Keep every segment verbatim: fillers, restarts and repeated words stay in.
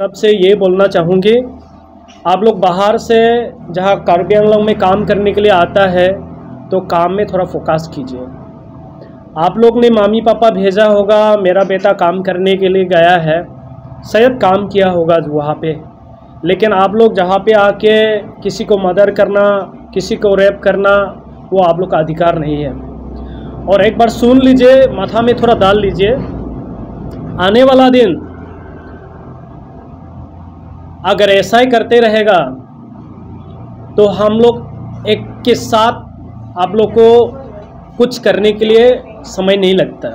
तरफ से ये बोलना चाहूँगी, आप लोग बाहर से जहाँ कार्बी आंगलोंग में काम करने के लिए आता है, तो काम में थोड़ा फोकस कीजिए। आप लोग ने मम्मी पापा भेजा होगा, मेरा बेटा काम करने के लिए गया है, शायद काम किया होगा वहाँ पे, लेकिन आप लोग जहाँ पे आके किसी को मर्डर करना, किसी को रेप करना, वो आप लोग का अधिकार नहीं है। और एक बार सुन लीजिए, माथा में थोड़ा डाल लीजिए, आने वाला दिन अगर ऐसा ही करते रहेगा, तो हम लोग एक के साथ आप लोग को कुछ करने के लिए समय नहीं लगता।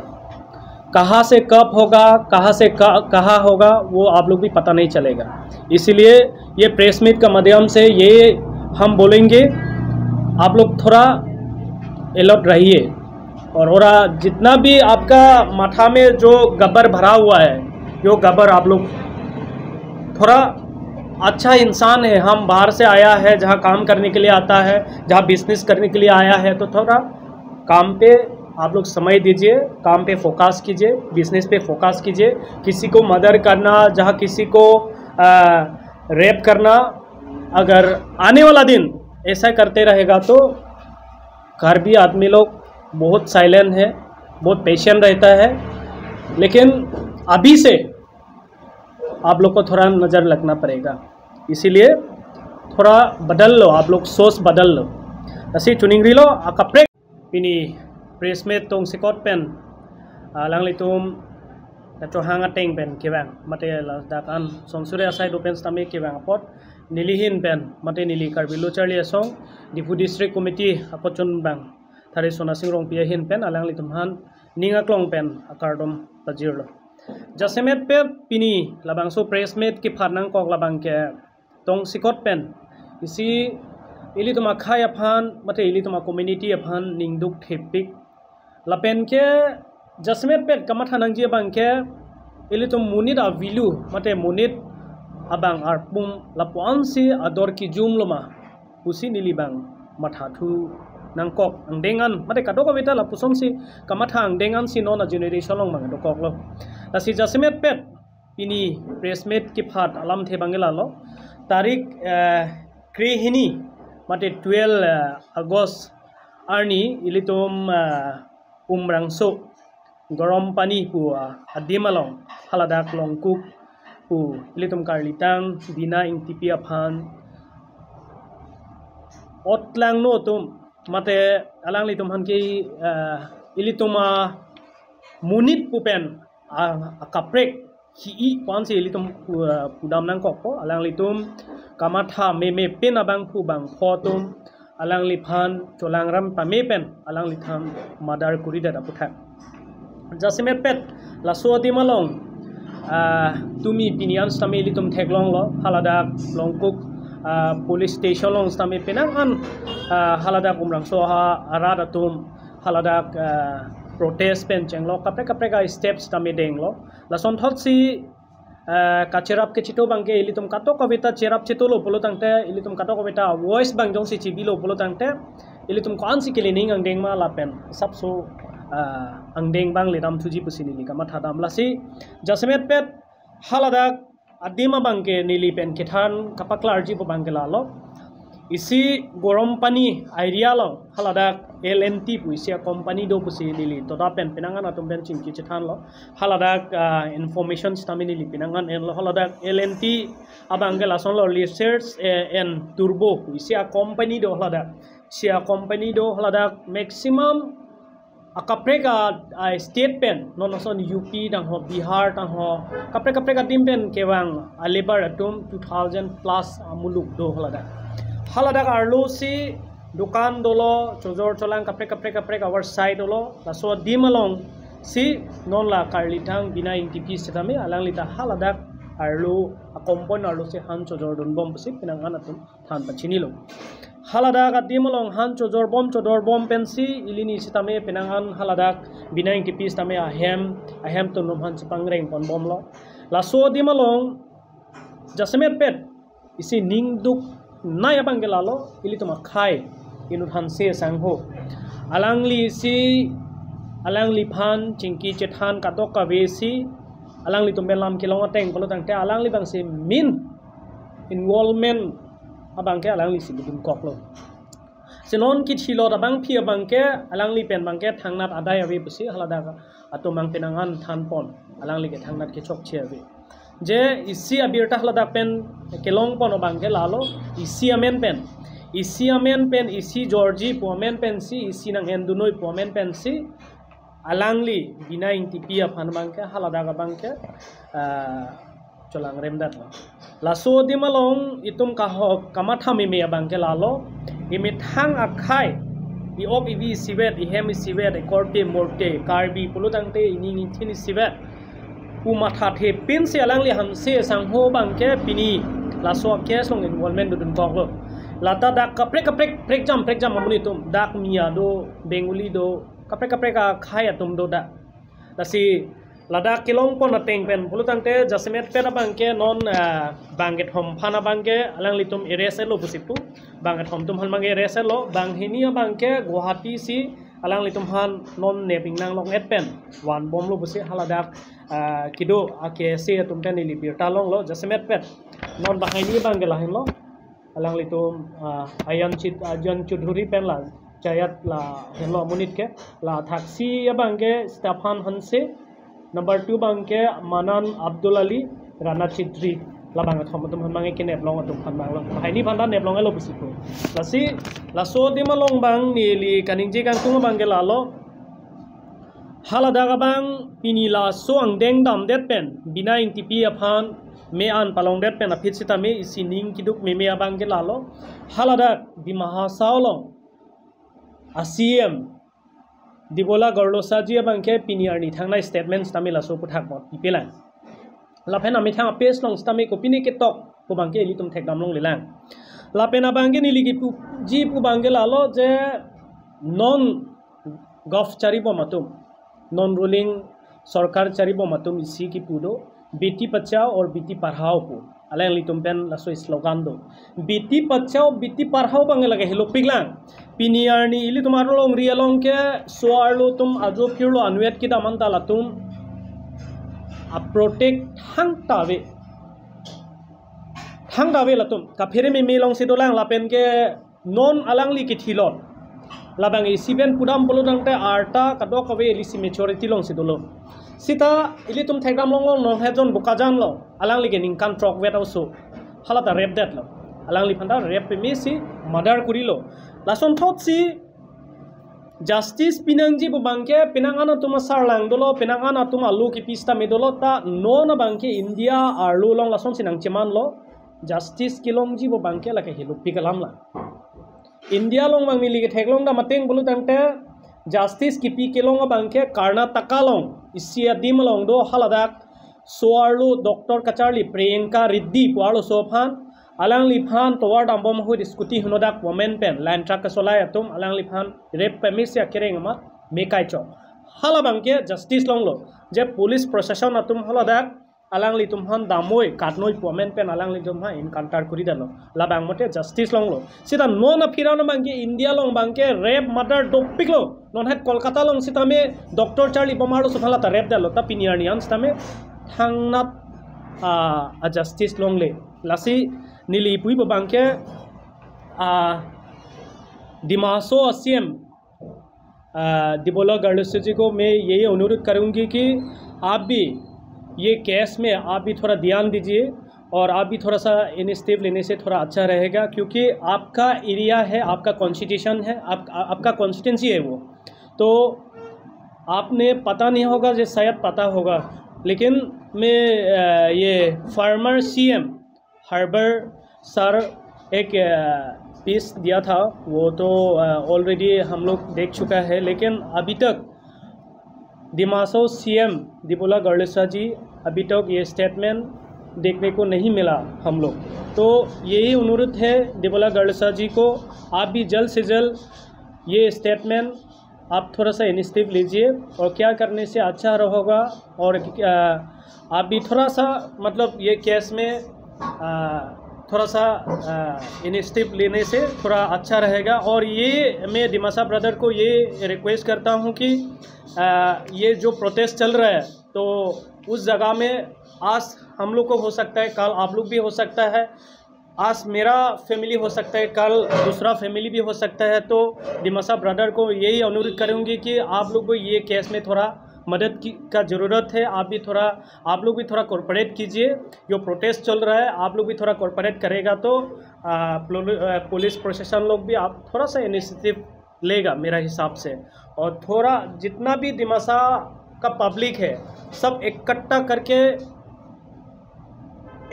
कहाँ से कब होगा, कहाँ से क-, कहाँ होगा, वो आप लोग भी पता नहीं चलेगा। इसीलिए ये प्रेस मीट का माध्यम से ये हम बोलेंगे, आप लोग थोड़ा अलर्ट रहिए। और, और जितना भी आपका माथा में जो गब्बर भरा हुआ है, जो गब्बर आप लोग थोड़ा अच्छा इंसान है, हम बाहर से आया है, जहाँ काम करने के लिए आता है, जहाँ बिजनेस करने के लिए आया है, तो थोड़ा काम पे आप लोग समय दीजिए, काम पे फोकस कीजिए, बिजनेस पे फोकस कीजिए। किसी को मर्डर करना, जहाँ किसी को रेप करना, अगर आने वाला दिन ऐसा करते रहेगा तो कार्बी आदमी लोग बहुत साइलेंट है, बहुत पेशेंट रहता है, लेकिन अभी से आप लोग को थोड़ा नज़र लगना पड़ेगा। इसीलिए थोड़ा बदल लो, आप लोग सोच बदल लो। Lasi chuning rilo akaprek pini press meet tongsekot pen alanglitum kachohang ateng pen kevang, mate ladak an sonsuri asai dopen sitame kevang apot neli ahin pen, mate neli Karbi Lo Charli Asong Diphu District Committee akotchun bang Thari Sona Sing Rongpi ahin pen alanglitum aphan ning aklong pen akardom pajirlo. Jasemet pet pini labangso press meet kephan nangkok labang ke tongsekot pen isi ilitum akhei aphan, mate ilitum a-community aphan ningduk thepik. Lapen ke jasemet pet kamatha nangji abang ke ilitum monit a-value, mate monit abang arpum lapu-ansi ador kijumlo ma pusi neli bang mathathu nangkok angdeng an, mate kadokave ta lapusonsi kamatha angdeng ansi non a-generation along bang dokoklo. Lasi jasemet pet pini press meet kephan alamthe abang ke lalo, tarik eh, krehini, mate twelve eh, August arni ilitum eh, Umrangso Gorom Pani pu ah, adim along haladak Longkuk pu ilitum karlitang Bina Ingtipi aphan otlangno atum, mate alanglitum aphan ke eh, ilitum amonit pu pen ah, akaprek hi-i pu-ansi ilitum pu-, ah, pudam nangkokpo, alanglitum kamatha meme pen abangphu bangpho atum alangliphan cholangram pame pen alangliphan murder koridet aphuthak. Jasemet pet laso adim along ah, tumi pini an sitame ilitum theklonglo, haladak Longkuk ah, police station along sitame penang an ah, haladak Umrangso ha arat atum haladak ah, protest pen chenglo, kaprek kaprek a-steps sitame denglo. Lasonthotsi eh, kacherap kechito abang ke ilitum kadokave ta cherap chetolo pulo tangte, ilitum kadokave ta voice abang jongsi chibilo pulo tangte, ilitum ko-ansi kilining angdeng ma lapen asapso eh, angdeng abang ledam thuji pusi neli kamatha dam. Lasi jasemet pet haladak adim abang ke neli pen kethan kapaklarji pu abang ke lalo. Isi Gorom Pani area along haladak L and T pu isi a-company do pusi neli toda pen penang an atum pen chingki chethanlo. Haladak ah, information sitame neli penang an enlo, haladak L and T abang ke lasonlo, Research eh, and Turbo pu isi a-company do haladak. Isi a-company do haladak, maximum akaprek a, a-state pen, non ason U P tangho, Bihar tangho, kaprek kaprek adim pen kevang a-labour atum two thousand plus amuluk do haladak. Haladak arlo si dukan dolo, chojor cholang kaprek kaprek kaprek a-work site dolo, laso adim alongsi non la karlitang Bina Ingtipi sitame alangli ta haladak arlo a-compound arlo si han chojordunbom pusi penang an atum than pachinilo. Haladak adim along han chojorbom chodorbom pensi ili ni sitame penang an haladak Bina Ingtipi sitame ahem, ahem atum aphan chepangrengponbomlo. Laso adim along jasemet pet isi ningduknei abang ke lalo, ilitum akhei inut Hanse sangho, alangli si alangliphan chingki chethan kadokave si alanglitum pen lam kelong ateng pulo tangte alangli abangsi main involvement abangke alanglisi dunkoklo. Si non kithilot abangpi abangke alangli pen abangke thangnat adai ave pusi haladak atum abang penang an thanpon, alangli ke thangnat kechokche ave. Je isi abirta haladak pen kelongpon abangke lalo isi amen pen. Isi amen pen, isi Georgie pu amen pensi, isi nang-endunoi pu amen pensi, alangli Bina Ingtipi aphan abangke, haladak abangke, ah, cholangremdetlo. Laso adim along itum kahok kamatha meme abangke lalo, imethang akhei, i-ok ivi isivet, ihem isivet, ikorte morte, Karbi pulo tangte ining ithin isivet pu mathathepinsi alangli hanse sangho abangke pini laso a-case along involvement dudunkoklo. Lata dak kaprek kaprek, prekjam prekjam amonit atum, dak Miya do, Bengali do, kaprek kaprek akhei atum do dak. Lasi ladak kelongpon ateng pen pulo tangte jasemet pen abangke non, ah, bangkethom aphan abangke alanglitum arrest etlo pusi pu. Bangkethom atum aphan abangke arrest etlo, banghini abangke Guwahati si alanglitum aphan non nep ingnang long-et pen vanbomlo pusi haladak, ah, kedo a-K S A atum pen ili birta longlo. Jasemet pen non banghini abangke lahenlo. Alanglitum, ah, Ayan Chit-, Ayan Choudhury pen la chayat lahenlo amonit ke, la thaksi abangke Stephan Hanse, number two abangke Manan Abdul Ali, Rana Chitri, labangkethom atum aphan abangke kenep long atum aphan abanglo. Banghini aphan ta nep long-etlo pusi pu. Lasi laso adim along abang neli kaningje kangtung abangke lalo, haladak abang pini laso angdeng damdet pen, Bina Ingtipi aphan me-an palongdet pen aphi sitame isi ning keduk meme abangke lalo, haladak Dima Hasao along a-C M Debolal Gorlosa ji abangke pini arni thangnat statement sitame laso aphuthak mot pipelang. Lapen amethang a-page along sitame kopine ketok pu abangke ilitum thekdam longlelang. Lapen abangke neli kipuji pu abangke lalo je non govt charibom atum, non ruling sorkar charibom atum isi kipu do, Beti Bachao aur Beti Padhao pu. Alanglitum pen laso slogan do. Beti Bachao, Beti Padhao abangke lake helopiklang. Pini arni ilitum arlong ri along ke so-arlo atum ajo phirlo anvet kedam anta latum a-protect thangta ave. Thangta ave latum. Kaphere meme alongsi dolang lapen ke non alangli kithilot. Labang isi pen pudam pulo tangte arta kadokave ilisi majority alongsi dolo. Sita ilitum thekdam longlong non hejon Bokajan along. Alangli ke ningkan throkvet oso. Halata rape detlo. Alangliphan ta rape pemesi murder korilo. Lasonthotsi justice pinangji pu abangke penang an atum asarlang dolo, penang an atum alo kipi sitame dolo, ta non abangke India arlo along lasonsi nangchemanlo. Justice kelongji pu abangke lake helopik alam lang. India along abang neli ketheklong dam ateng pulo tangte justice kipi kelong abangke Karnataka along isi adim along do haladak so-arlo doctor kacharli Priyanka Reddy pu arloso aphan, alangliphan tovar dambom ahut scooty henodak women pen line truck kesolai atum alangliphan rape pemesi akereng amat me kaichok. Hala abangke justice longlo. Je police protection atum haladak alanglitum aphan damnoi, katnoi pu amen pen alanglitum aphan encounter koridetlo. Labang mote justice longlo. Sita non aphi ra non abangke India along abangke rape murder dopiklo. Non het Kolkata along sitame doctor charli bom arloso aphan lata rape detlo. Ta pini arni an sitame thangnat, ah, a-justice longle. Lasi neli puji pu abangke, ah, Dima Hasao a-C M, आ, दिबोला गार्लोसा जी को मैं यही अनुरोध करूंगी कि आप भी ये केस में आप भी थोड़ा ध्यान दीजिए और आप भी थोड़ा सा इनिशिएटिव लेने से थोड़ा अच्छा रहेगा, क्योंकि आपका एरिया है, आपका कॉन्स्टिट्यूशन है, आप, आपका कॉन्स्टिट्यूंसी है वो। तो आपने पता नहीं होगा, ये शायद पता होगा, लेकिन मैं, अ, ये फॉर्मर सीएम हर्बट सर एक, अ, स्पीच दिया था, वो तो, अ, ऑलरेडी हम लोग देख चुका है, लेकिन अभी तक दिमासो सीएम दिबोला गार्लोसा जी अभी तक ये स्टेटमेंट देखने को नहीं मिला हम लोग। तो यही अनुरोध है दिबोला गार्लोसा जी को, आप भी जल्द से जल्द ये स्टेटमेंट आप थोड़ा सा इनिशिएटिव लीजिए और क्या करने से अच्छा रहेगा, और, अ, आप भी थोड़ा सा, मतलब, ये केस में, अ, थोड़ा सा, अ, इनिशिएटिव लेने से थोड़ा अच्छा रहेगा। और ये मैं दिमासा ब्रदर को ये रिक्वेस्ट करता हूँ कि, अ, ये जो प्रोटेस्ट चल रहा है, तो उस जगह में आज हम लोग को हो सकता है, कल आप लोग भी हो सकता है, आज मेरा फैमिली हो सकता है, कल दूसरा फैमिली भी हो सकता है। तो दिमासा ब्रदर को यही अनुरोध करूँगी कि आप लोग को ये केस में थोड़ा मदद की का ज़रूरत है। आप भी थोड़ा आप लोग भी थोड़ा कोऑपरेट कीजिए। जो प्रोटेस्ट चल रहा है, आप लोग भी थोड़ा कोऑपरेट करेगा तो आ, पुलि- आ, पुलिस प्रशासन लोग भी आप थोड़ा सा इनिशिएटिव लेगा मेरा हिसाब से। और थोड़ा जितना भी दिमासा का पब्लिक है, सब इकट्ठा करके,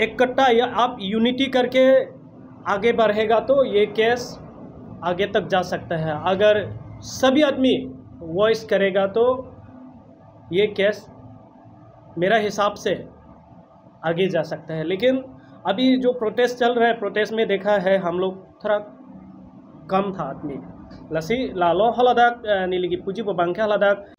इकट्ठा या आप यूनिटी करके आगे बढ़ेगा तो ये केस आगे तक जा सकता है। अगर सभी आदमी वॉइस करेगा तो ये केस मेरा हिसाब से आगे जा सकता है। लेकिन अभी जो प्रोटेस्ट चल रहा है, प्रोटेस्ट में देखा है हम लोग थोड़ा कम था आदमी। Lasi lalo haladak, eh, neli kipuji abang ke haladak